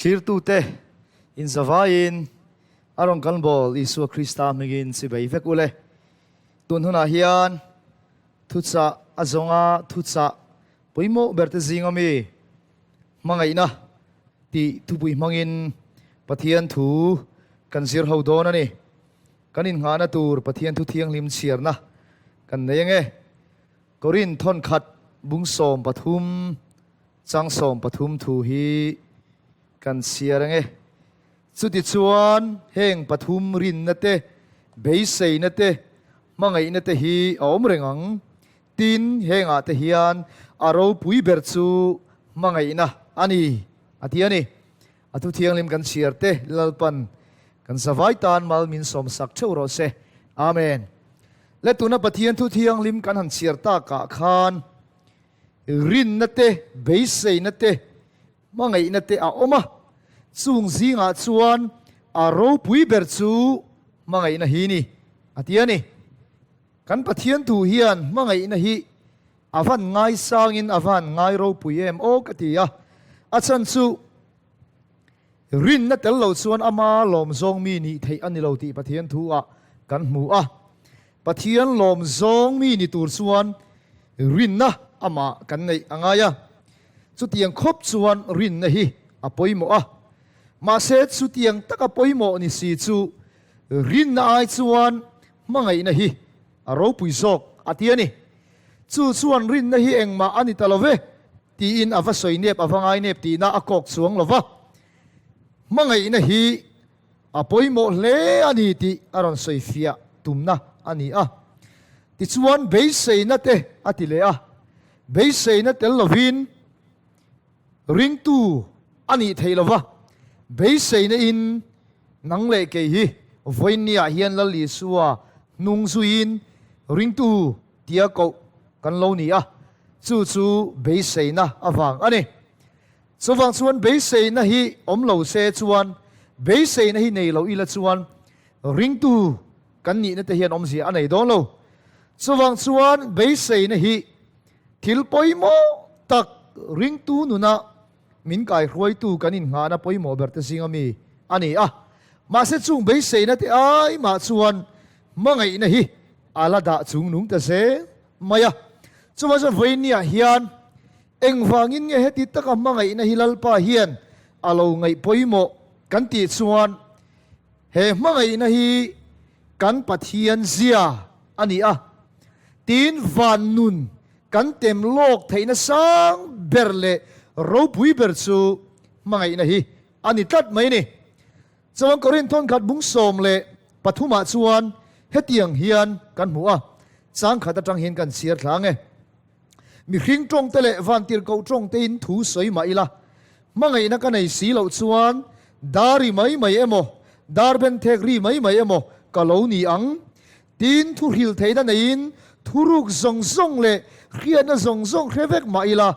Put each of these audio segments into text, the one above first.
Thlirtute inzavaiin a rawn kan bawl Isua Krista hmingin chibai vek ule. Tun hunah hian thuchah a zawnga thuchah pawimawh berte zinga mi hmangaihna tih thupui hmangin Pathian thu kan zir ho dawn a ni. Kan innghahna tur Pathian thu thianghlim chhiarna kan nei ange. Korin thawnkhat bung 13 chang 13 thu hi kan chhiar ange. Chutichuan heng pathum rinna te, beiseina te, hmangaihna te hi a awm reng ang. Tin, hengah te hian a ropui ber chu hmangaihna a ni, a ti a ni. A thu thianghlim kan chhiar te Lalpan kan zavai tan mal min sawmsak theuh rawh se. Amen. Le tuna Pathian thu thianghlim kan han chhiar takah khan rinna te, beiseina te, hmangaihna te a awm a, chung zingah chuan a ropui ber chu hmangaihna hi ni, a ti a ni. Kan Pathian thu hian hmangaihna hi a van ngaisangin a van ngai ropui em aw ka ti a, a chhan chu rinna tel lo chuan ama lawm zawng mi nih theih a ni lo tih Pathian thu ah kan hmu a, Pathian lawm zawng mi ni tur chuan rinna amah kan neih a ngai a, chutiang khawp chuan rinna hi a pawimawh a, mahse chutiang taka pawimawh ni si chu rinna ai chuan Hmangaihna hi a ropui zawk a ti a ni. Chu chuan rinna hi engmah a ni ta lo ve tiin a va sawi nep a va ngai nep tihna a kawk chuang lo va. Hmangaihna hi a pawimawh hle a ni tih a rawn sawi fiah tumna a ni a. Tichuan beiseina te a ti leh a, beiseina tel lovin Ringtu a nih theih lova, beiseina in nang leh kei hi vawiinniah hian Lal Isua hnung zuiin ringtu tia koh kan lo ni a, chu chu beiseina avang a ni. Chuvang chuan beiseina hi awm lo se chuan, beiseina hi nei lo ila chuan ringtu kan nihna te hian awmzia a nei dawn lo. Chuvang chuan beiseina hi Thil pawimawh tak ringtu nuna min kaihruaitu kan innghahna pawimawh berte zinga mi a ni a. Mahse chung beiseina te ai mah chuan hmangaihna hi a la dah chung nung ta zel mai a. Chuvang chuan vawiinniah hian engvangin nge heti taka hmangaihna hi Lalpa hian a lo ngaih pawimawh kan tih chuan he hmangaihna hi kan Pathian zia a ni a. Tin, van nun kan tem lawk theihna sang ber leh ropui ber chu hmangaihna hi a ni tlat mai ni. Chuan Korinth thawnkhat bung 13 ah chuan hetiang hian kan hmu a, chang khat atang hian kan chhiar thla ang e. Mihring tawngte leh vantirhkoh tawngtein thu sawi mah ila, hmangaihna ka nei si loh chuan dar ri mai mai emaw, dar benthek ri mai mai emaw ka lo ni ang. Tin, thu hril theihna neiin thuruk zawng zawng leh hriatna zawng zawng hre vek mah ila,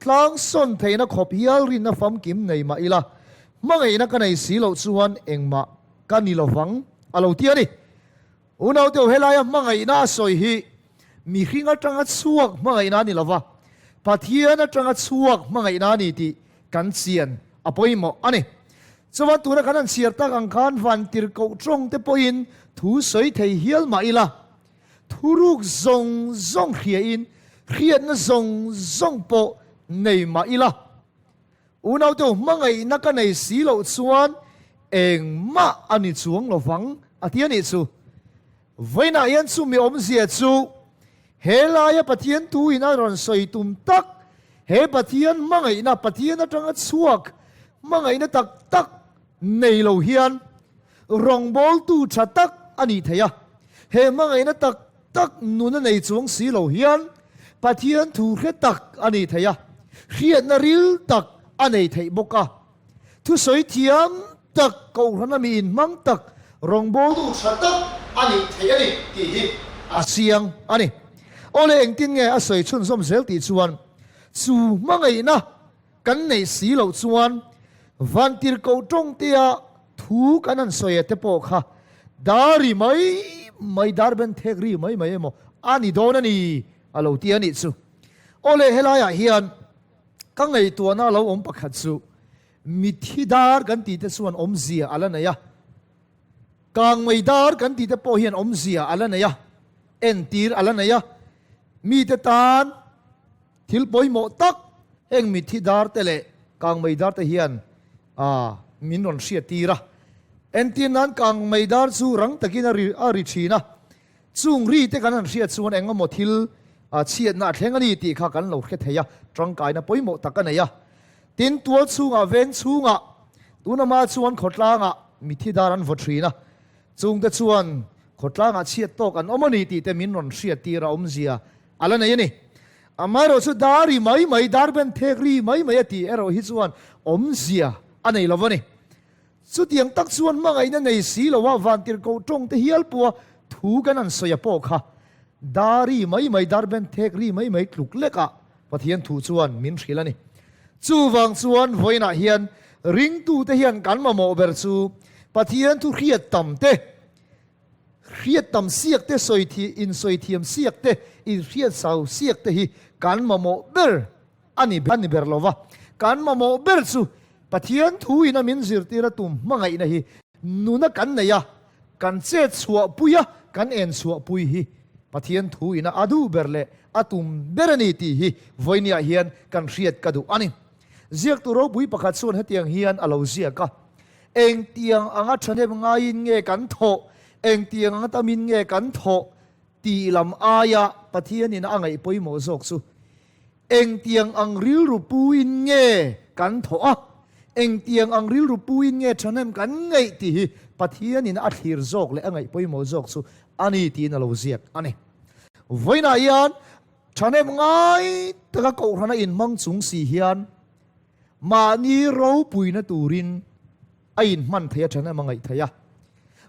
tlang sawn theihna khawp hial rinna famkim nei mah ila, hmangaihna ka nei si loh chuan engmah ka ni lovang, a lo ti a ni. Unauteu helaia hmangaihna a sawi hi mihring atanga chhuak hmangaihna a ni lova, Pathian atanga chhuak hmangaihna a ni tih kan chian a pawimawh a ni. Chuan tuna kan han chhiar tak ang khan vantirhkoh tawng te pawhin thu sawi thei hial mah ila, thuruk zawng zawng hriain hriatna zawng zawng pawh nei mah ila, unauteu hmangaihna ka nei si loh chuan engmah a ni chuang lovang a ti a nih chu. Vawiinah hian chumi awmzia chu he laia Pathian tuin a rawn sawi tum tak, he Pathian hmangaihna, Pathian atanga chhuak hmangaihna tak tak nei lo hian rawngbawltu tha tak a nih theih a. He hmangaihna tak tak nuna nei chuang si lo hian Pathian thu hre tak a nih theih a, hriatna ril tak a nei theih bawk a. Thusawi thiam tak, kohhrana mi inhmang tak, rawngbawltu tha tak a nih theih a ni tih hi a chiang a ni. Awle engtin nge a sawi chhunzawm zel tih chuan chu hmangaihna kan neih si loh chuan vantirhkoh tawngtea thu kan han sawi a te pawh kha dar ri mai mai, dar ben thek ri mai mai emaw a ni dawn a ni a lo ti a nih chu. Awle helaiah hian Ka ngaihtuahna lo awm pakhat chu, Mitthi dar kan tih te chuan awmzia a la nei a, kangmei dar kan tih te pawh hian awmzia a la nei a, entir a la nei a. Mite tan thil pawimawh tak heng mitthi dar te leh kangmei dar te hian min rawn hriattir a. Entir nan kangmei dar chu rang takin a ri thin a, Chung ri te kan han hriat chuan eng emaw thil chhiatna a thleng a ni tih kha kan lo hre thei a, tangkaina pawimawh tak a nei a. Tin, tual chhungah, veng chhungah, tunama chuan khawtlangah mithi dar an vaw thin a, chungte chuan khawtlangah chhiat tawk an awm a ni tih te min rawn hriattir a awmzia a la nei a ni. Amaherawh chu dar ri mai mai, dar ben thek ri mai mai a tih erawh hi chuan awmzia a nei lo a ni. Chutiang tak chuan hmangaihna nei si loa vantirhkoh tawng te hial pawha thu kan han sawi a pawh kha dar ri mai mai, dar ben thek ri mai mai tluk lekah Pathian thu chuan min hrilh a ni. Chuvang chuan vawiinah hian ringtute hian kan mamawh ber chu Pathian thu hriat tam te, hriat tam siak te, sawi thi, insawi thiam siak te, inhriat sau siak te hi kan mamawh ber a ni a ni ber lo va. Kan mamawh ber chu Pathian thu in a min zirtir a tum hmangaihna hi nuna kan nei a, kan chet chhuah pui a, kan en chhuah pui hi Pathian thu in a a duh ber leh a tum ber a ni tih hi vawinia hian kan hriat ka duh a ni. Ziaktu ropui pakhat chuan hetiang hian a lo ziak a, Engtiang anga thahnem ngaiin nge kan thawh, engtiang anga tamin nge kan thawh tih lam aia Pathianin a ngaih pawimawh zawk chu Engtiang ang rilru puin nge kan thawh a, engtiang ang rilru puin nge thahnem kan ngaih tih hi Pathianin a thlir zawk leh a ngaih pawimawh zawk chu a ni tiin a lo ziak a ni. Vawiinah hian thahnem ngai taka kohhrana inhmang chung si hian mahni ropuina turin a inhman theih a thahnem a ngaih theih a.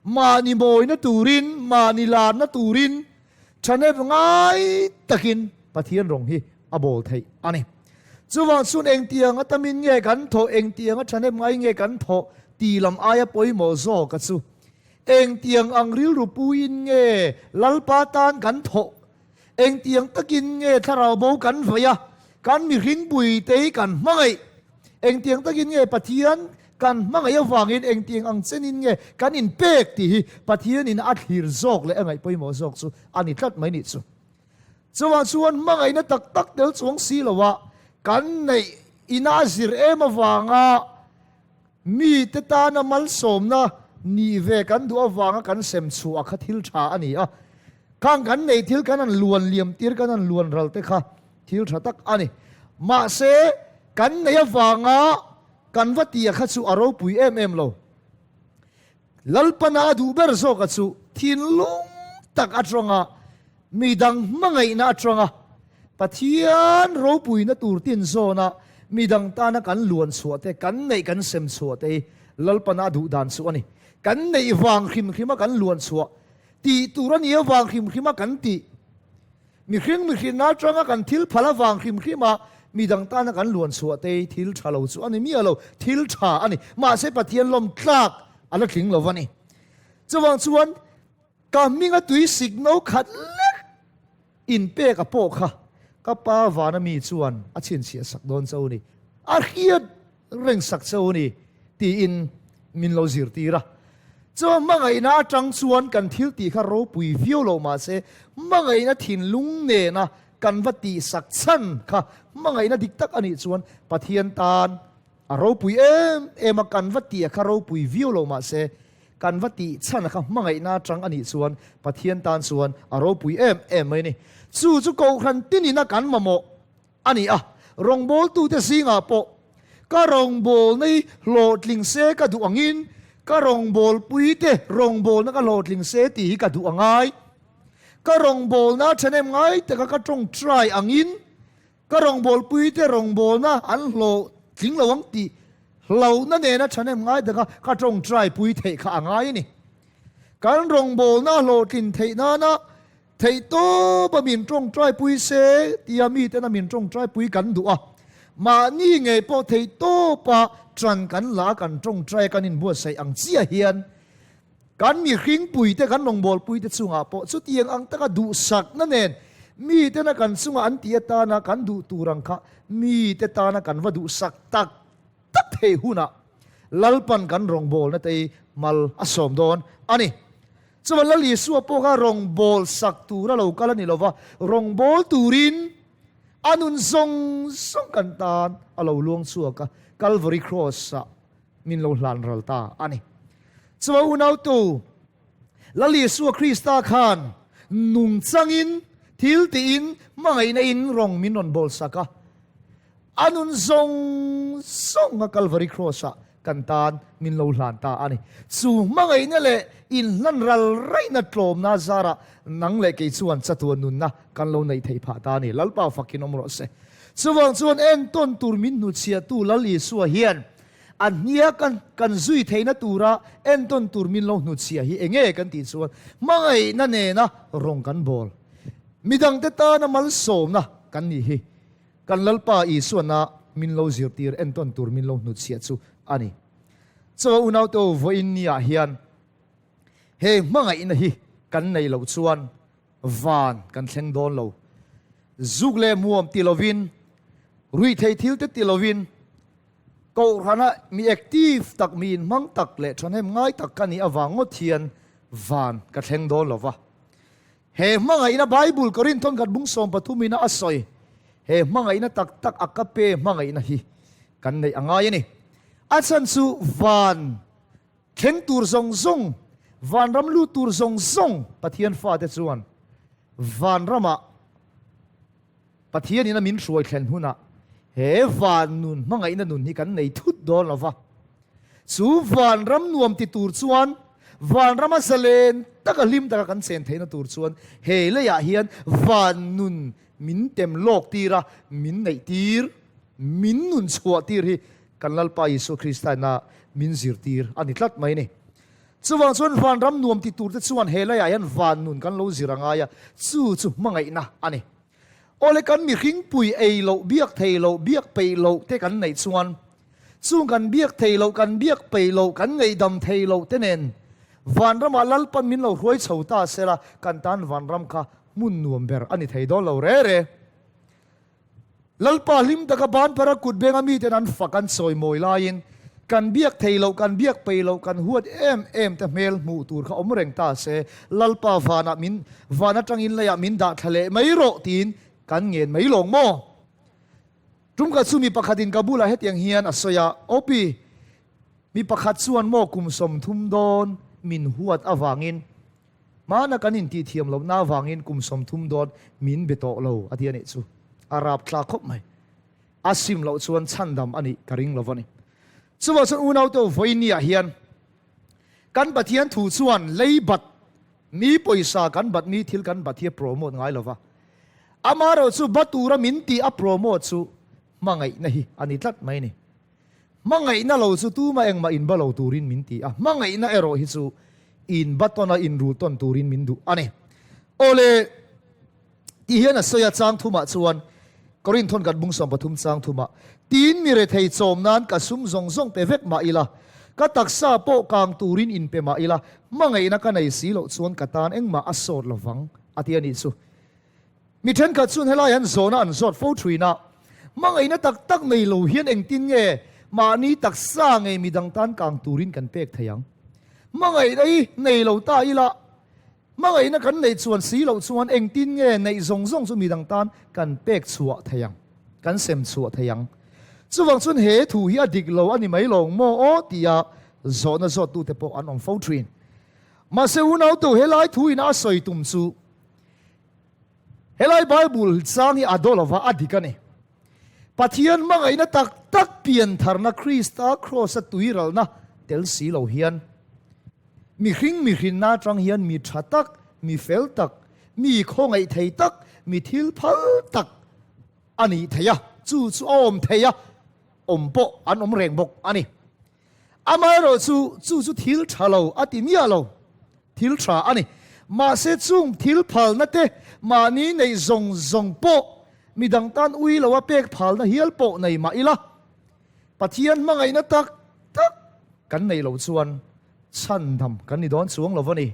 Mahni mawina turin, mahni larna turin thahnem ngai takin Pathian rawng hi a bawl theih a ni. Chuvang chuan engtiang a tamin nge kan thawh, engtiang a thahnem ngai nge kan thawh tih lam aia pawimawh zawk a chu. Engtiang ang rilru puiin nge Lalpa tan kan thawh, engtiang takin nge thlarau bo kan vaih a, kan mihring puite hi kan hmangaih, engtiang takin nge Pathian kan hmangaih avangin engtiang ang chenin nge kan inpek tih hi Pathianin a thlir zawk leh a ngaih pawimawh zawk chu a ni tlat mai nih chu. Chuvang chuan hmangaihna tak tak tel chuang si loa kan neih ina a zir em avanga mite tana malsawmna nih ve kan duh avanga kan sem chhuah kha thil tha a ni a. Khang kan neih thil kan han luan liam tir kan han luan ral te kha thil tha tak a ni. Mahse kan neih avanga kan va tia kha chu a ropui em em lo. Lalpana a duh ber zawka chu thinlung tak atanga midang hmangaihna atanga Pathian ropuina tur tin zawna midang tana kan luan chhuah te, kan neih kan sem chhuah te hi Lalpana a duh dan chu a ni. Kan neih vang hrim hrima kan luan chhuah tih tur a nih avang hrim hrima kan tih Mihring mihrinna atanga kan thil phal avang hrim hrima midang tana kan luan chhuah te hi thil tha lo chu a ni miah lo, thil tha a ni. Mahse Pathian lawm tlak a la tling lo a ni. Chuvang chuan ka hminga tui sik no khat lek inpek a pawh kha ka pa vana mi chuan a chhinchhiah sak dawn cho ni, a hriat reng sak cho ni tiin min lo zirtir a. Chuan hmangaihna atang chuan kan thil tih kha ropui viau lo mahse hmangaihna thinlung nena kan va tih sak chhan kha hmangaihna dik tak a nih chuan Pathian tan a ropui em em a, kan va tih a kha ropui viau lo mahse kan va tih chhan a kha hmangaihna atang a nih chuan Pathian tan chuan a ropui em em mai a ni. Chu chu Kohhran tinin a kan mamawh a ni a, rawngbawltute zingah pawh ka rawngbawlna hi hlawhtling se ka duh angin ka rawngbawlpuite rawngbawlna ka hlawhtling se tih hi ka duh a ngai. Ka rawngbawlna a ṭhahnem ngai taka ka ṭawngṭai angin ka rawngbawlpuite rawngbawlna an hlawhtling lo ang tih hlauhna nena ṭhahnem ngai taka ka ṭawngṭaipui theih kha a ngai a ni. Kan rawngbawlna a hlawhtlin theih nana Theihtawpa min tawngtaipui se tia miten a min tawngtaipui kan duh a, mahni ngei pawh theihtawpa ṭan kan la a kan tawngtai a kan inbuatsaih ang chiah hian kan mihringpuite kan rawngbawlpuite chungah pawh chutiang ang taka duhsakna nen miten a kan chunga an tih atana kan duh tur ang kha mite tana kan va duhsak tak tak. theih hunah Lalpan kan rawngbawlna te hi mal a sawm dawn a ni. Chuan Lal Isua pawh kha rawngbâwl sak tura lo kal a ni lo va, rawngbâwl turin a nun zawng zawng kan tan a lo luang chhuak a, Calvary Cross-ah min lo hlan ral ta a ni. Chuan unautu, Lal Isua Krista khan nungchangin, thil tiin, hmangaihna in rawng min rawn bawl sak a. A nun zawng zawng a Calvary Cross-ah kan tan min lo hlan ta a ni. Chu hmangaihna leh inhlan ral raihna tlawmna zarah nang leh kei chuan chatuan nunna kan lo neih theih phah ta a ni. Lalpa fakin awm rawh se. Chuvang chuan entawn tur min hnuchhiahtu Lal Isua hian a hnia kan kan zui theihna tura entawn tur min lo hnuchhiah hi enge kan tih chuan hmangaihna nena rawng kan bawl. Midangte tana malsawmna kan nih hi. Kan Lalpa Isuana min lo zirtir entawn tur min lo hnutchhiah chu a ni. Chaw unaute u vawiin niah hian he hmangaihna hi kan nei loh chuan van kan thleng dawn lo. Zuk leh muam ti lovin, ruihtheih thil te ti lovin, kohhrana mi active tak, mi inhmang tak leh thahnem ngai tak ka nih avang ngawt hian van ka thleng dawn lo va. He hmangaihna Bible Korinthon khat bung 13 ina a sawi, he hmangaihna tak tak a ka pe hmangaihna hi kan neih a ngai a ni. A chhan chu van thleng tur zawng zawng, vanram lut tur zawng zawng Pathian fate chuan vanramah Pathianin a min hruai thlen hunah he van nun hmangaihna nun hi kan nei thut dawn lo va. Chu vanram nuam ti tur chuan, vanrama zalen taka hlim taka kan chen theihna tur chuan he leiah hian van nun min tem lawk tir a, min neih tir, min nun chhuah tir hi kan Lalpa Isua Krista ina min zirtir a ni tlat mai a ni. Chuvang chuan vanram nuam ti tur te chuan he leiah hian van nun kan lo zir a ngai a, chu chu hmangaihna a ni. Awle kan mihring pui ei loh, biak thei loh, biak peih loh te kan neih chuan chung kan biak thei loh, kan biak peih loh, kan ngaihdam thei loh te nen vanramah Lalpan min lo hruai chho ta sela kan tan vanram kha hmun nuam ber a ni thei dawn lo re re. Lalpa hlim taka ban para kut benga miten an fak an sawi mawi laiin kan biak thei loh, kan biak peih loh, kan huat em em te hmel hmuh tur kha awm reng ta se, Lalpa vanah min, van atangin leiah min dah thla leh mai rawh tiin kan ngen mai lawng maw? Tum khat chu mi pakhatin ka bulah hetiang hian a sawi a, Opi, mi pakhat chuan maw kum 30 dawn min huat avangin, Hmana kan intih thiam lohna avangin kum 30 dawn min be tawh lo a ti a nih chu. A rap tla khawp mai. A sim loh chuan chhandam a nih ka ring lo a ni. Chuvang chuan unaute vawinia hian kan Pathian thu chuan lei bat mi pawisa kan bat mi thil kan bat hi a promote ngai lo va. Amaherawhchu ba tura min tih a promote chu hmangaihna hi a ni tlat mai a ni. Hmangaihna lo chu tuma engmah inba lo turin min ti a, hmangaihna erawh hi chu inba tawn a inrul tawn turin min duh a ni. Awle, ti hian a sawi a, chang thumah chuan, Korinthon kan bung 13 chang thumah, Tin mi rethei chawm nan ka sum zawng zawng pe vek mah ila, ka taksa pawh kang turin inpe mah ila, hmangaihna ka nei si loh chuan ka tan engmah a sawt lovang, a ti a nih chu. Mi thenkhat chuan helai an zawhna an zawt fo thin a, hmangaihna tak tak nei lo hian engtin nge mahni taksa ngei midang tan kang turin kan pek thei ang? Hmangaihna hi nei lo ta ila, hmangaihna kan neih chuan si loh chuan engtin nge neih zawng zawng chu midang tan kan pek chhuah thei ang, kan sem chhuah thei ang? Chuvang chuan he thu hi a dik lo a ni mai lawng maw aw tia zawhna zawttute pawh an awm fo thin. Mahse unautu helai thu ina a sawi tum chu, Helai Bible chang hi a daw lova a dik a ni. Pathian hmangaihna tak tak piantharna Krista Kraws-a tuiralna tel si lo hian mihring mihrinna atang hian mi tha tak, mi fel tak, mi khawngaih thei tak, mi thil phal tak a nih theih a, chu chu a awm thei a, awm pawh an awm reng bawk a ni. Amaherawhchu, chu chu thil tha lo a ti miah lo, thil tha a ni. Mahse chung thil phalna te mahni neih zawng zawng pawh midang tan ui loa pek phalna hial pawh nei mah ila, Pathian hmangaihna tak tak kan neih loh chuan chhandam kan ni dawn chuang lo a ni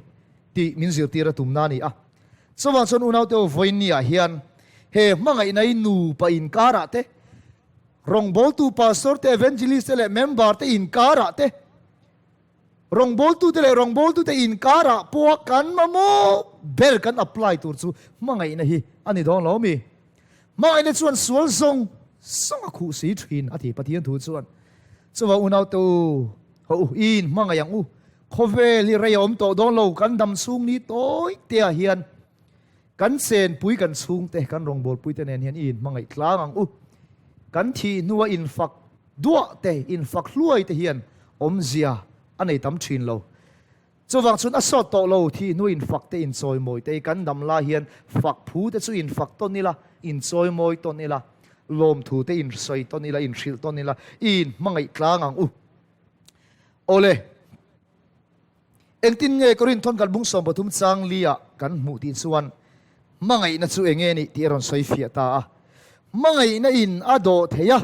tih min zirtir a tumna a ni a. Chuvang chuan unaute vawiinniah hian he hmangaihna hi nupa inkarah te, Rawngbawltu pastor te, evangelist te leh member te inkarah te, rawngbawltute leh rawngbawltute inkarah pawha kan mamawh ber kan apply tur chu hmangaihna hi a ni dawn lo mi? Hmangaihna chuan sual zawng zawng a khuh si thin a ti Pathian thu chuan. Chuvang unaute u, haw u, i inhmangaih ang u. Khawvel hi rei a awm tawh dawn lo, kan dam chhung ni tawi te ah hian Kan chenpui kan chhungte, kan rawngbawlpuite nen hian i inhmangaih tlang ang u. Kan thih hnua infak duah te, infak hluai te hian awmzia a nei tam thin lo. Chuvang chuan a sawt tawh lo, thih hnua infak te, inchawimawi te hi kan dam lai hian fak phu te chu infak tawn ila, inchawimawi tawn ila, lawmthu te insawi tawn ila, inhrilh tawn ila, i inhmangaih tlang ang u. Awle. Engtin nge Korinthon kan bung 13 chang li-ah kan hmuh tih chuan hmangaihna chu eng nge nih tih a rawn sawi fiah ta a. Hmangaihna in a dawh thei a,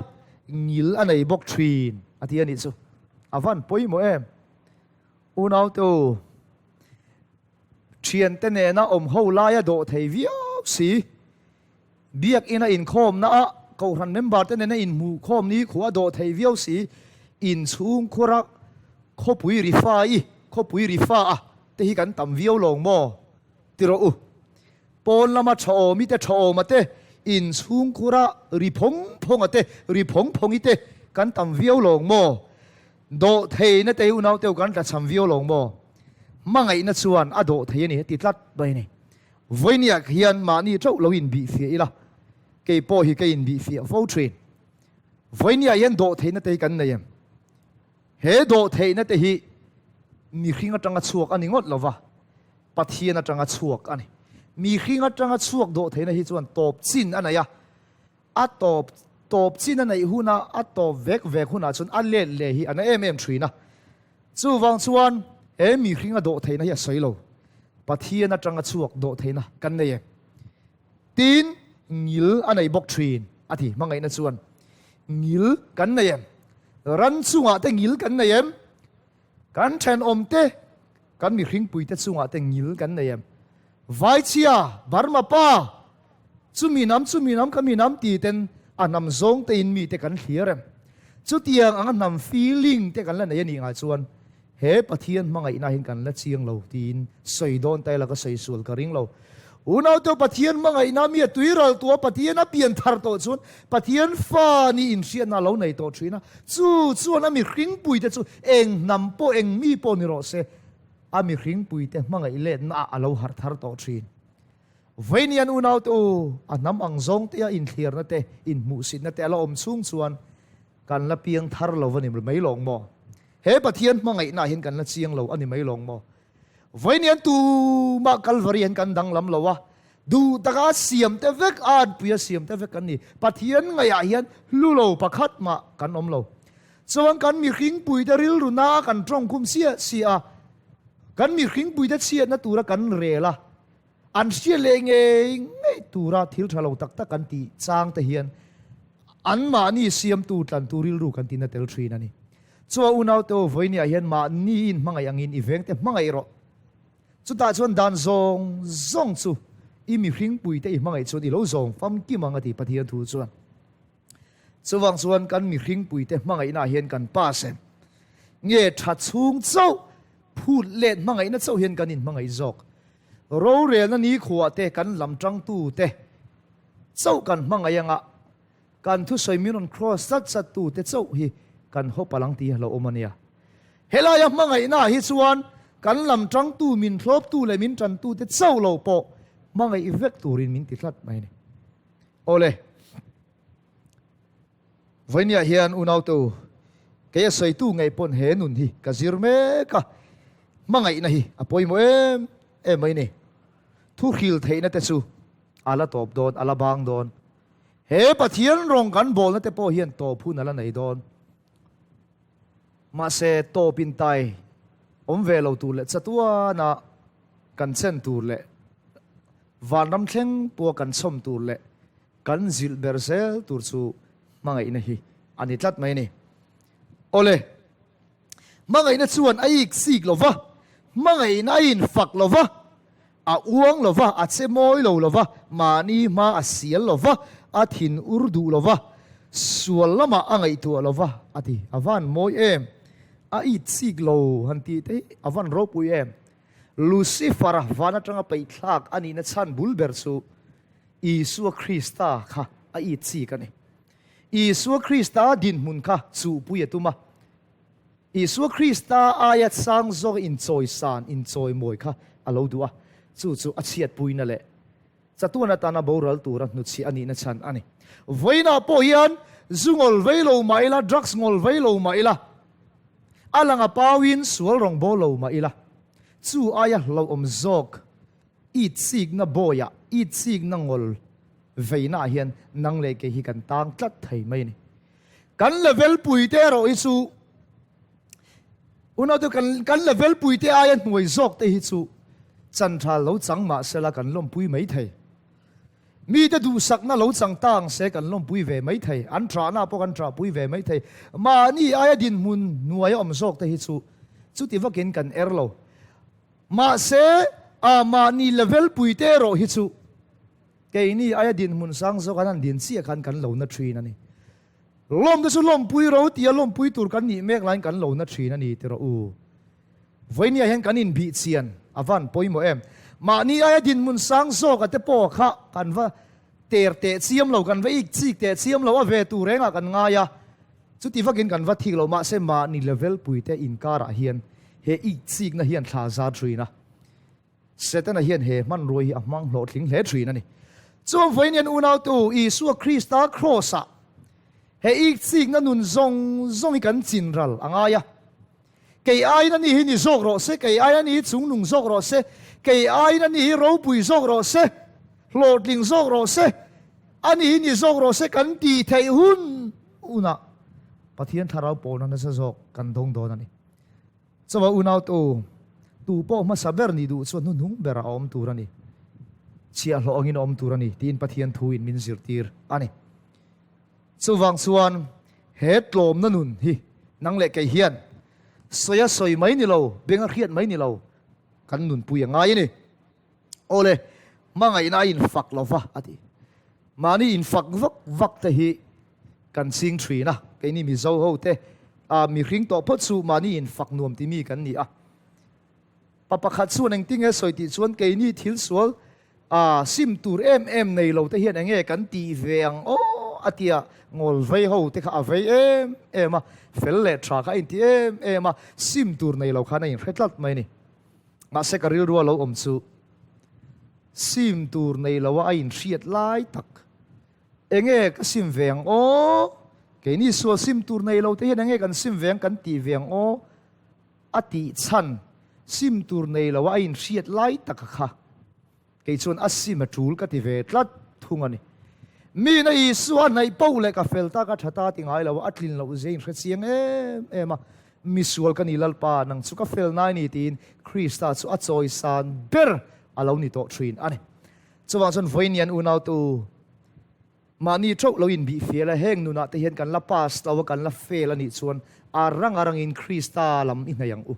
ngil a nei bawk thin a ti a nih chu. A van pawimawh em? Unaute u, thiante nena awm ho laia dawh thei viau si, Biakina inkhawmna ah Kohhran member te nena inhmuhkhawm ni khu a dawh thei viau si, inchhungkhur a khawpui ri fa i khawpui ri fa a te hi kan tam viau lawng maw? Ti rawh u. Pawn lama tha awm i te tha awm a te, inchhungkhur a ri phawng phawng a te ri phawng phawng i te kan tam viau lawng maw? Dawh theihna te hi unau teu kan tlachham viau lawng maw? Hmangaihna chuan a dawh thei a ni heti tlat mai a ni. Vawiiniah hian mahni theuh lo inbihfiah ila, kei pawh hi ka inbihfiah fo thin. Vawiiniah hian dawh theihna te hi kan nei em? He dawh theihna te hi mihring atanga chhuak a ni ngawt lova, Pathian atanga chhuak a ni. Mihring atanga chhuak dawh theihna hi chuan tawp chin a nei a, a tawp tawp chin a neih huna a tawp vek vek hunah chuan a let leh hi a na em em thin a. Chuvang chuan he mihring a dawh theihna hi a sawi lo. Pathian atanga chhuak dawh theihna kan nei em? Tin, ngil a nei bawk thin a ti. Hmangaihna chuan ngil kan nei em? Ran chungah te ngil kan nei em? Kan thenawmte, kan mihringpuite chungah te ngil kan nei em? Vaichhia, Burma pa, chumi hnam, chumi hnam, ka mi hnam ti ten a hnam zawng te in mite kan thlir em? Chutiang anga hnam feeling te kan la nei a nih ngah chuan he Pathian hmangaihna hian kan la chiang lo tiin sawi dawn ta ila ka sawi sual ka ring lo. Unaute Pathian hmangaihna mi a tuiral tua Pathian a pian thar tawh chuan Pathian fa ni inhriatna a lo nei tawh thin a, chu chuan a mihringpuite chu eng hnam pawh eng mi pawh ni rawh se a mihringpuite hmangaih letna ah a lo harh thar tawh thin. Vainian unaute u, a hnam ang zawng te a inthliarna te, inhmuhsitna te a la awm chhung chuan kan la piang thar lo a ni mai lawng maw? He Pathian hmangaihna ah hian kan la chiang lo a ni mai lawng maw? Vainian tumah Kalvari hian kan danglam lo a, duh taka siam te vek, a anpuia siam te vek kan ni. Pathian ngaihah hian hlu lo pakhat mah kan awm lo. Chuan kan mihringpuite rilru na kan tawngkhum siah siah a, kan mihringpuite chhiatna tura kan rel a, An hria leh ngei ngei tura thil tha lo tak tak kan tih chang te hian anmahni siamtu tlantu rilru kan tina tel thin a ni. Chua unaute aw vawinia hian mahni in hmangaih angin i vengte hmangaih rawh. Chutah chuan dan zawng zawng chu i mihringpuite i hmangaih chuan i lo zawng famkim ang a ti Pathian thu chuan. Chuvang chuan kan mihringpuite hmangaihnaah hian kan pass em? Nge tha chhung chauh phut let hmangaihna chauh hian kan inhmangaih zawk? Rorelna nikhuah te kan lam tangtute chauh kan hmangaih anga kan thusawi min rawn cross zat zat tute chauh hi kan hawp alang tih a lo awm a nia. Helaia hmangaihnaah hi chuan kan lam tangtu, min thlawptu leh min tantute chauh lo pawh hmangaih vek turin min ti tlat mai a ni. Awle. Vawinia hian unaute u, kei a sawitu ngei pawn he nun hi ka zir mek a, hmangaihna hi a pawimawh em em mai ni. Thu hril theihna te chu a la tawp dawn, a la bang dawn. He Pathian rawng kan bawlna te pawh hian tawp hun a la nei dawn. Mahse tawp in tai awm ve lo tur leh chatuana kan chen tur leh vanram thleng pawha kan chhawm tur leh Kan zilh ber zel tur chu hmangaihna hi a ni tlat mai a ni. Awle, hmangaihna chuan a ik sik lo va, hmangaihna a infak lo va, a uang lo va, a che mawi lo lo va, mahni hma a sial lo va, a thin ur duh lo va. Sual lamah a ngaihtuah lo va, a ti. A van mawi em! A it chik lo han tih te hi a van ropui em! Lucifer-a van atanga peihthlak a nihna chhan bul ber chu Isua Krista kha a it chik a ni. Isua Krista dinhmun kha chuhpui a tum a. Isua Krista aia sang zawk inchawisan, inchawimawi kha a lo duh a, chu chu a chhiatpuina leh chatuan atana boral tura hnuchhiah a nihna chhan a ni. Vawiinah pawh hian zu ngawl vei lo mah ila, drugs ngawl vei lo mah ila, a lang a pauin sual rawng bawl lo mah ila, chu aia hlauhawm zawk itsikna bawiah, itsikna ngawl veinaah hian nang leh kei hi kan tang tlat thei mai a ni. Kan level puite erawh hi chu unaute kan kan level puite aia hnuai zawk te hi chu chan tha lo chang mah sela kan lawmpui mai thei. Mite duhsakna lo chang ta ang se kan lawmpui ve mai thei. An trahna pawh kan trahpui ve mai thei. Mahni aia dinhmun hnuaia awm zawk te hi chu chuti vakin kan er lo. Mahse a mahni level puite erawh hi chu Keini aia dinhmun sang zawk an han din chiah khan kan lo na thin a ni. Lawmte chu lawmpui ro tia lawmpui tur kan nih mek laiin kan lo na thin a ni ti rawh u. Vawinia hian kan inbih chian a van pawimawh em. Mahni aia dinhmun sang zawka te pawh kha kan va ter teh chiam lo, kan va ik chik teh chiam lo, a ve tur rengah kan ngai a, chuti vakin kan va thik lo. Mahse mahni level puite inkarah hian he ik chikna hian thla zar thin a. Setana hian he hmanrua hi a hmang hlawhtling hle thin a ni. Chuan vawiin hian unautu Isua Krista Kraws-ah he ikchikna nun zawng zawng hi kan chin ral a ngai a. Kei aiin ani hi ni zawk rawh se, kei aiin ani hi chungnung zawk rawh se, kei aiin ani hi ropui zawk rawh se, hlawhtling zawk rawh se, ani hi ni zawk rawh se kan tih theih hun hunah Pathian Thlarau pawlna nasa zawk kan dawng dawn a ni. Chawa unautu, tu pawh hmasa ber nih duh chuan hnuhnung berah a awm tur a ni. Chhiahhlawh angin a awm tur a ni tiin Pathian thuin min zirtir a ni. Chuvang chuan he tlawmna nun hi nang leh kei hian sawi a sawi mai ni lo, beng a hriat mai ni lo, kan nunpui a ngai a ni. Awle, hmangaihna a infak lo va, a ti. Mahni infak vak vak te hi kan ching thin a, keini Mizo ho te ah mihring tawh phawt chu mahni infak nuam ti mi kan ni a. Pa pakhat chuan engtinge sawi tih chuan keini thil sual ah sim tur em em nei lo te hian enge kan tih ve ang aw a tia ngawl vei ho te kha a vei em em a, fel leh tha kha a inti em em a, sim tur nei lo khan a inhre tlat mai a ni. Mahse ka rilru a lo awm chu sim tur nei lo a a inhriat lai tak Enge ka sim ve ang aw? Keini sual sim tur nei lo te hian enge kan sim ve ang kan tih ve ang aw? A tih chhan sim tur nei lo a a inhriat lai tak a kha. Kei chuan a sim a tul ka ti ve tlat thung a ni. Mina Isua hnaih poh leh ka fel ta ka tha ta ti ngai lo a, a tlin loh zia inhre chiang em em a. Misual ka ni Lalpa, nang chu ka fel nai ni tiin Krista chu a chawisan ber a lo ni tawh thin a ni. Chuvang chuan vawiin unautu mahni theuh lo inbih fial a, heng nunah te hian kan la pass lo a, kan la fail a nih chuan a rang a rangin Krista lam i hnaih ang u.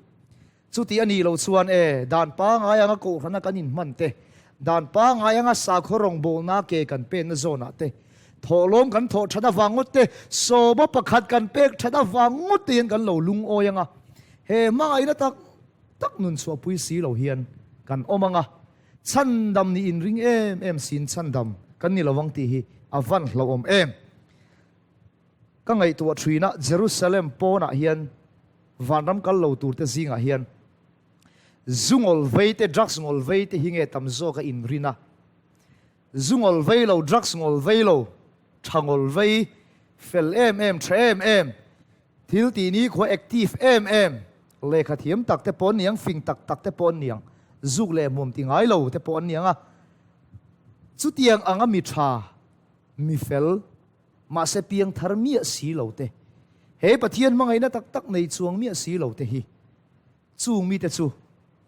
Chuti a nih loh chuan e, dan pangngai anga kohhrana kan inhman te, dan pangngai anga sakhaw rawngbawlna ke kan penna zawnah te, thawhlawm kan thawh that avang ngawt te, sawma pakhat kan pek that avang ngawt te hian kan lo lungawi anga, he hmangaihna tak tak nun chhuahpui si lo hian kan awm anga. Chhandam nih inring em em siin chhandam kan ni lovang tih hi a van hlauhawm em. Ka ngaihtuah thina Jerusalem pawnah hian vanram kal lo turte zingah hian zu ngawl vei te, drugs ngawl vei te hi nge tam zawk a inrin a. Zu ngawl vei lo, drugs ngawl vei lo, tha ngawl vei, fel em em, tha em em, Thil tih ni khua active em em, lehkha thiam tak te pawh an niang, fing tak tak te pawh an niang, zuk leh hmuam ti ngai lo te pawh an niang a. Chutiang anga mi tha, mi fel, mahse piang thar miah si lo te, he Pathian hmangaihna tak tak nei chuang miah si lo te hi chung mite chu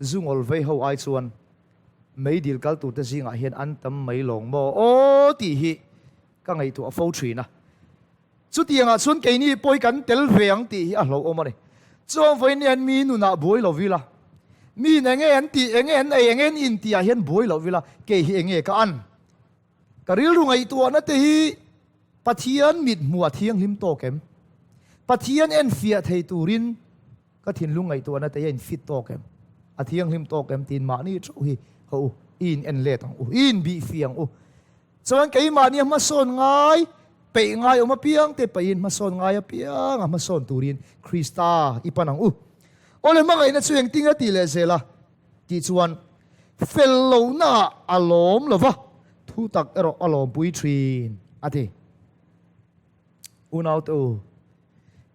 zu ngawl vei ho ai chuan meidil kal tur te zingah hian an tam mai lawng maw aw tih hi ka ngaihtuah fo thin a. Chutiangah chuan keini pawi kan tel ve ang tih hi a hlauhawm a ni. Chuan vawiin hian mi nunah buai lo vila, miin enge an tih, enge an ei, enge an in tihah hian buai lo vila, kei hi enge ka an? Ka rilru ngaihtuahna te hi. Pathian mit hmuh a thianghlim tawk em? Pathian enfiah thei turin ka thinlung ngaihtuahna te hi a infit tawk em? A thianghlim tawk em? Tiin mahni theuh hi haw u, i in en let ang u, i in bih fih ang u. Chuan keimahni a hmasawn ngai, peih ngai awm apiang te peihin hmasawn ngai apiang a hmasawn turin Krista i pan ang u. Awle hmangaihna chu engtin a tih leh zel a? Tih chuan fel lohnaah a lawm lo va, thu tak erawh a lawmpui thin, a ti. Unaute u,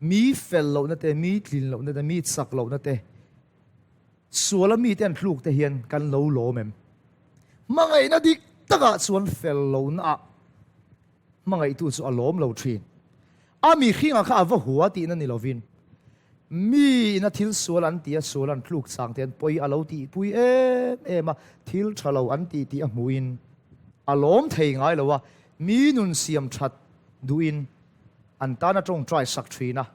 mi fel lohna te, mi tlin lohna te, mi chak lohna te, suala mite an tluk te hian kan lo lawm em? Hmangaihna dik takah chuan fel lohnaah hmangaihtu chu a lawm lo thin. A mihringa kha a va hua tihna ni lovin, mi ina thil sual an tih a, sual an tluk chang te an pawi a lo tihpui em em a, thil tha lo an tih tih a hmuhin a lawm thei ngai lo a, mi nun siam that duhin an tan a tawngtai sak thin a,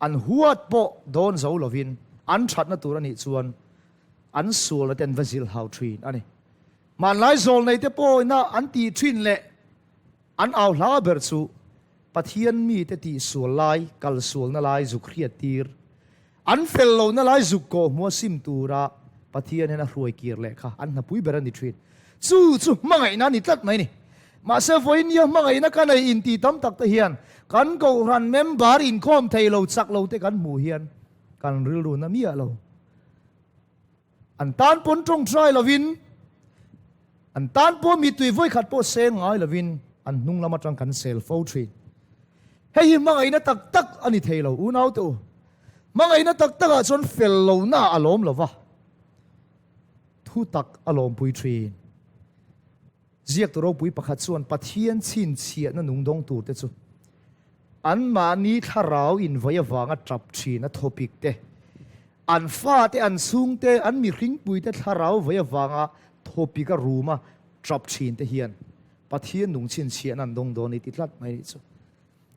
an huat pawh dawn zo lovin an thatna tur a nih chuan an sualna te an va zilh hau thin a ni. Hmanlai zawlnei te pawhina an tih thin leh an au hla ber chu Pathian mite tih sual lai, kal sualna lai zuk hriat tir, an fel lohna lai zuk kawh hmua sim tura Pathian hian a hruai kir leh kha an hnapui ber a ni thin. Chu chu hmangaihna a ni tlat mai ni. Mahse vawinia hmangaihna ka nei inti tam tak te hian kan kohhran member inkhawm thei lo chak lo te kan hmuh hian kan rilru na miah lo. An tan pawn tawngtai lovin, an tan pawh mittui vawikhat pawh seng ngai lovin an hnung lam atang kan sel fo thin. Hei hi hmangaihna tak tak a ni thei lo, unaute u. Hmangaihna tak takah chuan fel lohna a lawm lo va, thu tak a lawmpui thin. Ziaktu ropui pakhat chuan Pathian chhinchhiahna nung dawng turte chu anmahni thlarau invai avanga tap thin a thawpik te, an fate, an chhungte, an mihringpuite thlarau vai avanga thawpik a ruma tap thin te hian Pathian nung chhinchhiahna an dawng dawn i ti tlat mai nih chu.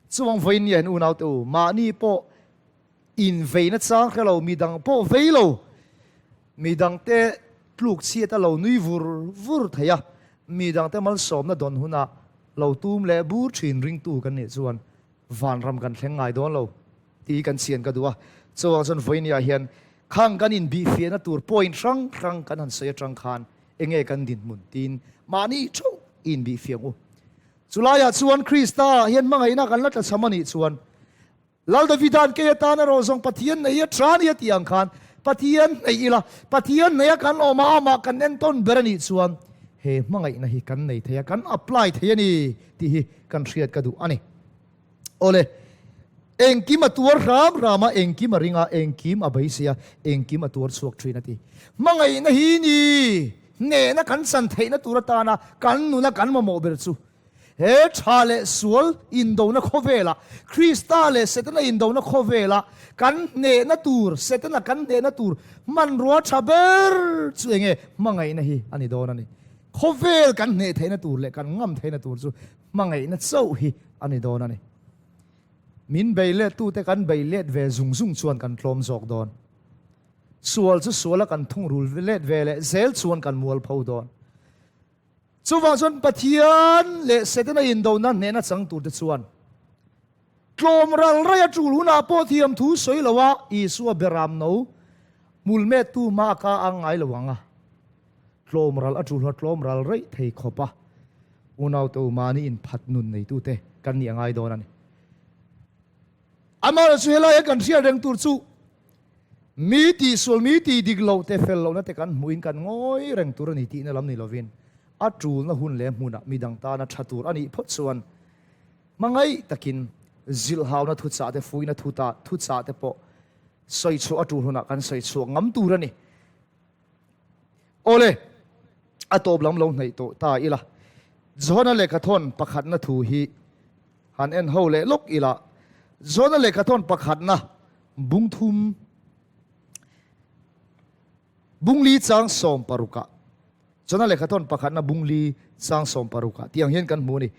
Chuvang vawiin hian unaute u, mahni pawh Inveina chang hre lo, midang pawh vei lo, midangte tluk chhiat a lo nui vur vur thei a, midangte malsawmna dawn huna lo tum leh bur thin ringtu kan nih chuan vanram kan thleng ngai dawn lo tih kan chian ka duh a. Chuvang chuan vawinia hian khang kan inbihfiahna tur point hrang hrang kan han sawi atang khan enge kan dinhmun tiin mahni theuh i inbihfiah ang u. Chulaiah chuan Krista hian hmangaihna kan la tlachham a nih chuan Lal Davida'n kei atan erawh zawng Pathian nei a tha ni a tih ang khan Pathian hneih ila, Pathian neia kan awm a, amah kan entawn ber a nih chuan he hmangaihna hi kan nei thei a, kan apply thei a ni tih hi kan hriat ka duh a ni. Awle, engkim a tuar hram hram a, engkim a ring a, engkim a beisei a, engkim a tuar chhuak thin a ti. Hmangaihna hi ni hnehna kan chan theihna tur atana kan nuna kan mamawh ber chu He tha leh sual indona khawvelah, Krista leh Setana indona khawvelah kan hnehna tur, Setana kan hnehna tur hmanrua tha ber chu enge hmangaihna hi a ni dawn a ni. Khawvel kan hneh theihna tur leh kan ngam theihna tur chu hmangaihna chauh hi a ni dawn a ni. Min bei lettute kan bei let ve zung zung chuan kan tlawm zawk dawn. Sual chu suala kan thungrul let ve leh zel chuan kan mualpho dawn. Chuvang chuan Pathian leh Setana indona hnehna chang turte chuan tlawm ral raia tul hunah pawh thiam thu sawi lo a, Isua beram no hmul mettu hma a ka ang ngai lo ang a, tlawm ral a tul huna tlawm ral raih thei khawp a, unaute u mahni inphat nun neitute kan nih a ngai dawn a ni. Amaherawhchu helaia kan hriat reng tur chu Mi tihsual, mi tih dik loh te, fel lohna te kan hmuhin kan ngawi reng tur a ni tihna lam ni lovin a tulna hun leh hmunah midang tana tha tur a nih phawt chuan hmangaih takin zilhhauna thuchah te, fuihna thuchah te pawh sawi chhuah a tul hunah kan sawi chhuak ngam tur a ni. Awle, a tawp lam lo hnaih tawh ta ila, Johana lehkhathawn pakhatna thu hi han en ho leh lawk ila, Johana lehkhathawn pakhatna Bung thum, Bung li chang 16 ah, Chona lehkhathawn pakhatna bung li chang 16 ah tiang hian kan hmu a ni.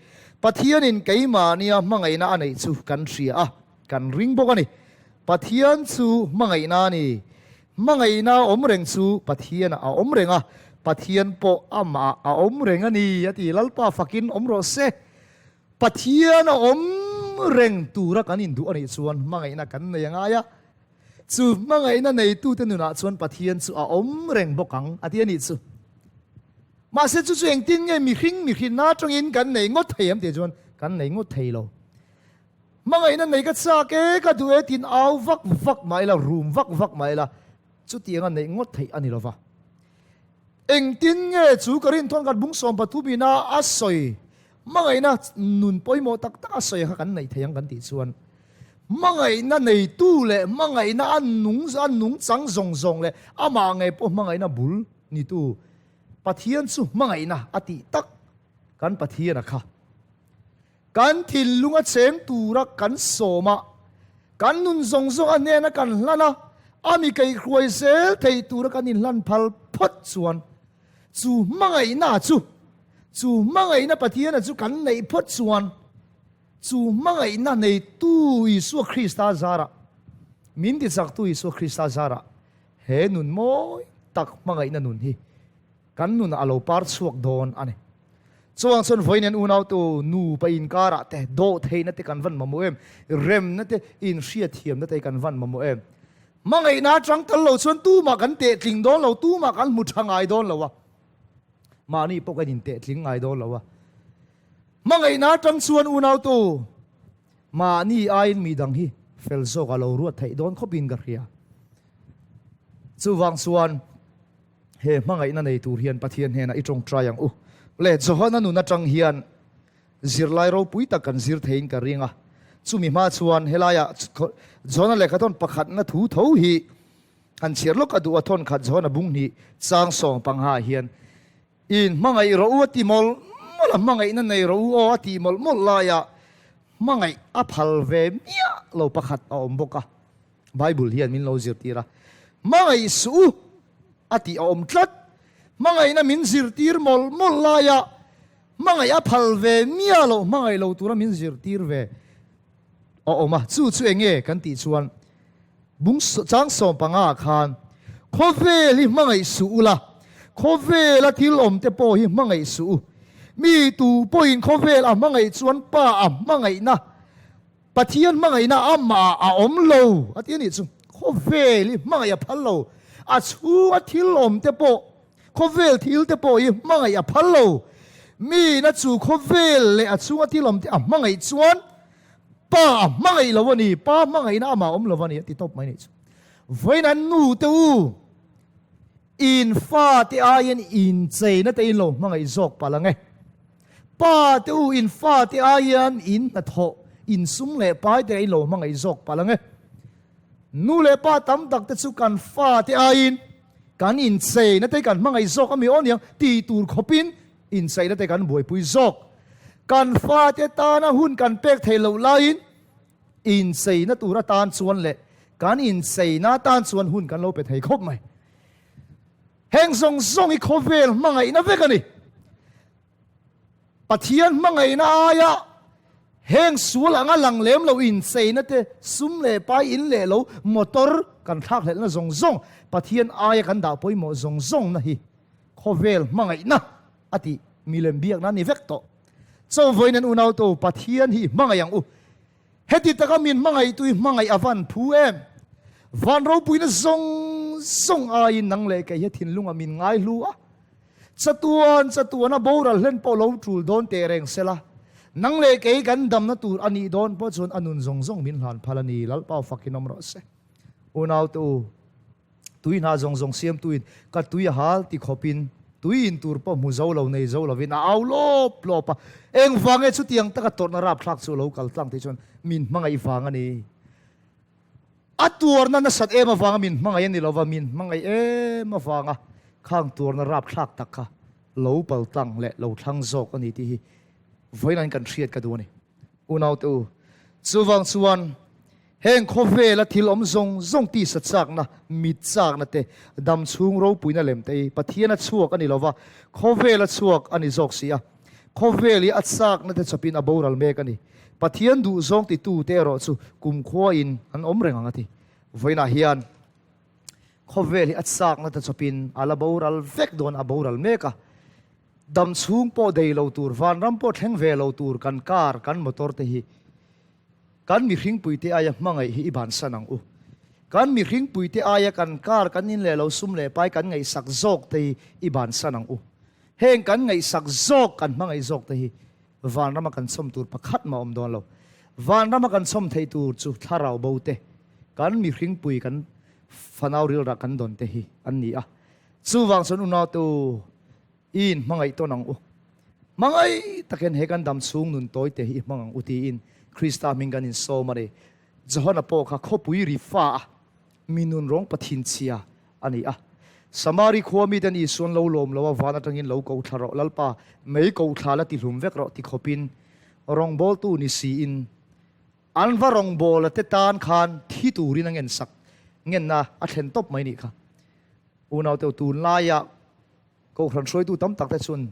Pathianin keimahnia hmangaihna a neih chu kan hria a, kan ring bawk a ni. Pathian chu hmangaihna a ni. Hmangaihna awm reng chu Pathianah a awm reng a, Pathian pawh amah ah a awm reng a ni a ti. Lalpa fakin awm rawh se. Pathian a awm reng tura kan induh a nih chuan hmangaihna kan nei a ngai a. Chu hmangaihna neitute nunah chuan Pathian chu a awm reng bawk ang a ti a nih chu. Mahse chu chu engtin nge mihring mihrinna atangin kan nei ngawt thei em tih chuan kan nei ngawt thei lo. Hmangaihna nei ka chak e, ka duh e tiin au vak vak mah ila, rum vak vak mah ila chutianga neih ngawt theih a ni lova. Engtin nge chu ka rinthawn kan bung 13 ina a sawi hmangaihna nun pawimawh tak tak a sawi kha kan neih thei ang kan tih chuan hmangaihna neitu leh hmangaihna a nung a nungchang zawng zawng leh amah ngei pawh hmangaihna bul nitu Pathian chu hmangaihna a tih tak kan Pathian a kha. Kan thinlung a cheng tura kan sawm a, kan nun zawng zawng a hnena kan hlan a, a mi kaihhruai zel thei tura kan inhlan phal phawt chuan chu hmangaihna chu, chu hmangaihna Pathiana chu kan neih phawt chuan chu hmangaihna neitu Isua Krista zarah, min tichaktu Isua Krista zarah he nun mawi tak hmangaihna nun hi kan nunah a lo par chhuak dawn a ni. Chuang chuan vawiin an unautu nupa inkarah te dawh theihna te kan van mamawh em? Remna te, inhriatthiamna te kan van mamawh em? Hmangaihna atang tal lo chuan tumah kan tehtling dawn lo, tumah kan hmu tha ngai dawn lo a, mahni pawh kan intehtling ngai dawn lo a. Hmangaihna atang chuan unautu mahni aiin mi dang hi fel zawk a lo ruat theih dawn khawpin ka hria. Chuvang chuan. He hmangaihna nei tur hian Pathian hnenah i tawngtai ang u. Le, Johana nun atang hian zirlai ropui tak kan zir theiin ka ring a. Chumi hma chuan helaiah Johana lehkha thawn pakhatna thu tho hi han chhiar lawk a duh a, thawn khat Johana bung hnih chang sawng pangha hian in hmangaih rawh u a ti mawlh mawlh a, hmangaihna nei rawh u aw a tih mawlh mawlh laia hmangaih a phal ve miah lo pakhat a awm bawk a. Bible hian min lo zirtir a, hmangaih suh u a tih a awm tlat. Hmangaihna min zirtir mawlh mawlh laia hmangaih a phal ve miah loh, hmangaih lo tura min zirtir ve a awm a. Chu chu eng nge kan tih chuan bung chang 15 ah khan khawvel hi hmangaih suh u la, khawvela thil awm te pawh hi hmangaih suh u. Mi tu pawhin khawvel a hmangaih chuan Pa a hmangaihna Pathian hmangaihna amah a awm lo a ti a nih chu. Khawvel hi hmangaih a phal lo. A chhunga thil awm te pawh, khawvel thil te pawh hi hmangaih a phal lo. Miin a chu khawvel leh a chhunga thil awm te a hmangaih chuan Pa a hmangaih lo a ni, Pa hmangaihna amah a awm lo a ni a ti tawp mai a nih chu. Vawiin an nu te u, in fa te aiin incheina te in lo hmangaih zawk palh ang e. Pa te u in fa te ai hian in hnathawh, in sum leh pai te in lo hmangaih zawk palh ang e. Nu leh pa tam tak te chu kan fa te aiin kan incheina te kan hmangaih zawk ami aw niang ti tur khawpin incheina te kan buaipui zawk. Kan fa te tana hun kan pek theih loh laiin incheina tur atan chuan leh kan incheina atan chuan hun kan lo pe thei khawp mai. Heng zawng zawng hi khawvel hmangaihna vek a ni. Pathian hmangaihna aia heng sual anga lang lem lo incheina te, sum leh pai in leh lo, motor kan thlakhlelhna zawng zawng, Pathian aia kan dah pawimawh zawng zawngna hi khawvel hmangaihna a tih milem biakna a ni vek tawh. Chawvawiin an unautu Pathian hi hmangaih ang u. Heti taka min hmangaihtu hi hmangaih a van phu em? Van ropuina zawng zawng aiin nang leh kei hi thinlungah min ngaihlu a. Chatuan chatuana boral hlen pawh lo tul dawn teh reng sela, nang leh kei kan damna tur a nih dawn pawh chuan a nun zawng zawng min hlan phal a ni. Lalpa fakin awm rawh se. Unaute u. Tui hna zawng zawng siamtuin ka tui a hal ti khawpin tui in tur pawh hmu zo lo nei zo lovin a au lawp lawp a. Engvang nge chutiang taka tawrhna rapthlak chu a lo kal tlang tih chuan min hmangaih vang a ni. A tuarna nasat em avanga min hmangaih a ni lova, min hmangaih em avanga khang tuarna rapthlak tak kha lo pal tlang leh lo thlang zawk a ni tih hi vawiin kan hriat ka duh a ni. Unaute u, chuvang chuan Heng khawvela thil awm zawng zawng tisa chakna, mit chakna te, dam chhung ropuina lem te hi Pathian a chhuak a ni lova, khawvel a chhuak a ni zawk si a. Khawvel hi a chakna te chawpin a boral mek a ni. Pathian duh zawng titu te erawh chu kumkhua in an awm reng ang a ti. Vawiinah hian khawvel hi a chakna te chawpin a la boral vek dawn, a boral mek a. Dam chhung pawh dei lo tur, vanram pawh thleng ve lo tur kan car, kan motor te hi kan mihringpuite aia hmangaih hi i bansan ang u. Kan mihringpuite aia kan car, kan in leh lo sum leh pai kan ngaihsak zawk te hi i bansan ang u. Heng kan ngaihsak zawk, kan hmangaih zawk te hi vanrama kan chhawm tur pakhat mah awm dawn lo. Vanrama kan chhawm theih tur chu thlarau bo te, kan mihringpui kan fanau rilrah kan dawn te hi an ni a. Chuvang chuan unautu i inhmangaih tawn ang u. Hmangaih takin he kan dam chhung nun tawi te hi i hmang ang u tiin Krista hming kan insawm a ni. Johana pawh kha khawpui ri fa a, mi nun rawng pathinchhia a ni a. Samari khua miten Isuan lo lawm lo a, van atangin lo ko thla rawh, Lalpa, mei ko thla la tihlum vek rawh ti khawpin rawngbawltu ni siin an va rawngbawla te tan khan thi turin a ngensak ngenna a thlen tawp mai nih kha. Unaute tunlaia Kohhran hruaitu tam tak te chuan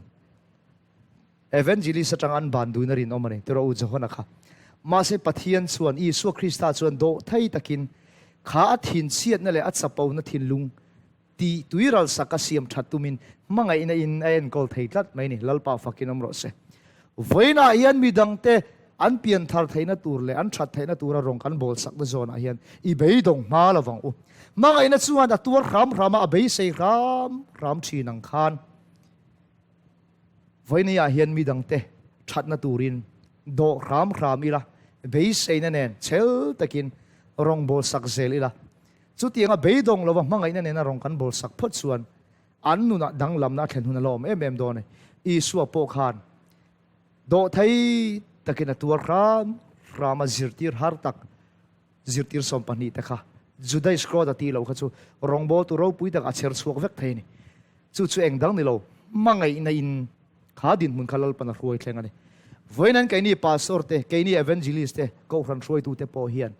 Evangelist atanga an ban duhin a rinawm a ni, ti rawh u Johana kha. Mahse Pathian chuan, Isua Krista chuan dawhthei takin kha a thinchhiatna leh a chapona thinlung tih tuiralsak a siam that tumin hmangaihna in a enkawl thei tlat mai a ni. Lalpa fakin awm rawh se. Vawiinah hian midangte an pianthar theihna tur leh an that theihna tura rawng kan bawlsakna zawnah hian i beidawng hma lo vang u. Hmangaihna chuan a tuar hram hram a, a beisei hram hram thin ang khan vawiinah hian midangte thatna turin dawh hram hram ila, beiseina nen chhel takin rawng bawlsak zel ila. Chutianga beidawng lova hmangaihna nena rawng kan bawlsak phawt chuan An nunah danglamna a thlen hun a la awm em em dawn e. Isua pawh khan dawhthei takin a tuar hram hram a, zirtir har tak zirtir 12 te kha Juda Iskariot a tih loh kha chu rawngbawltu ropui tak a chher chhuak vek thei a ni. Chu chu eng dang ni lo, hmangaihna in kha dinhmun kha Lalpan a hruai thleng a ni. Vawiin an keini pastor te, keini evangelist te, kohhran hruaitu te pawh hian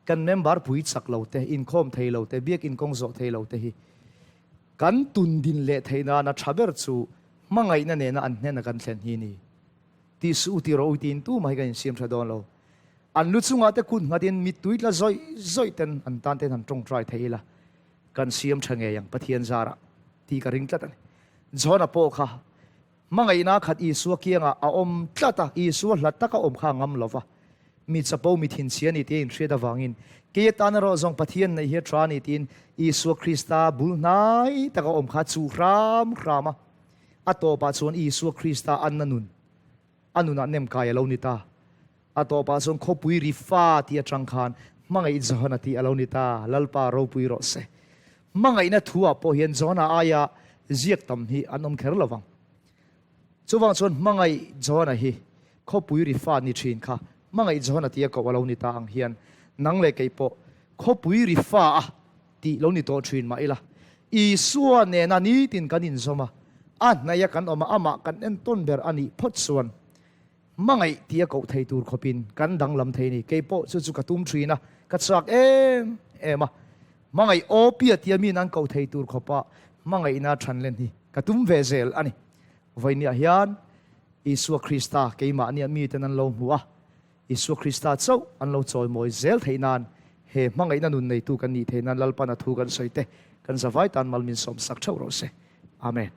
Kan member pui chak lo te, inkhawm thei lo te, biakin kawng zawh thei lo te hi kan tun din leh theih nana tha ber chu hmangaihna nena an hnena kan thlen hi ni. Tih suh u tih rawh u tiin tumah hi kan insiam tha dawn lo. An lu chungah te kut nghatin mittui tla zawih zawih ten an tan ten han tawngtai thei ila kan siam tha ngei ang Pathian zarah tih ka ring tlat a ni. John-a pawh kha Hmangaihna khat Isua kiangah a awm tlat a, Isua hlat taka awm kha a ngam lo va. Mi chapo, mi thinchhia a ni tih a inhriat avangin, Kei atan erawh zawng Pathian neih hi a tha a ni tiin Isua Krista bul hnai taka awm kha a chuh hram hram a. A tawpah chuan Isua Krista anna nun, a nunah nemkai a lo ni ta. A tawpah chuan khawpui ri fa tih atang khan hmangaih Johana tih a lo ni ta, Lalpa ropui rawh se. Hmangaihna thu ah pawh hian Johana aia ziak tam hi an awm kher lo vang. Chuvang chuan hmangaih Johana hi khawpui ri fa ni thin kha hmangaih Johana tia koh a lo ni ta ang hian nang leh kei pawh khawpui ri fa a tih lo ni tawh thin mah ila Isua nena nitin kan inzawm a, a hnaih a kan awm a, amah kan entawn ber a nih phawt chuan Hmangaih tih a koh thei tur khawpin kan danglam thei ni. Kei pawh chu chu ka tum thin a, ka chak em em a. Hmangaih aw pia tia min an koh thei tur khawpa hmangaihna than len hi ka tum ve zel a ni. Vawinia hian Isua Krista keimahnia miten an lo hmu a, Isua Krista chauh an lo chawimawi zel theih nan he hmangaihna nun neitu kan nih theih nan Lalpan a thu kan sawi te kan zavai tan mal min sawmsak theuh rawh se. Amen.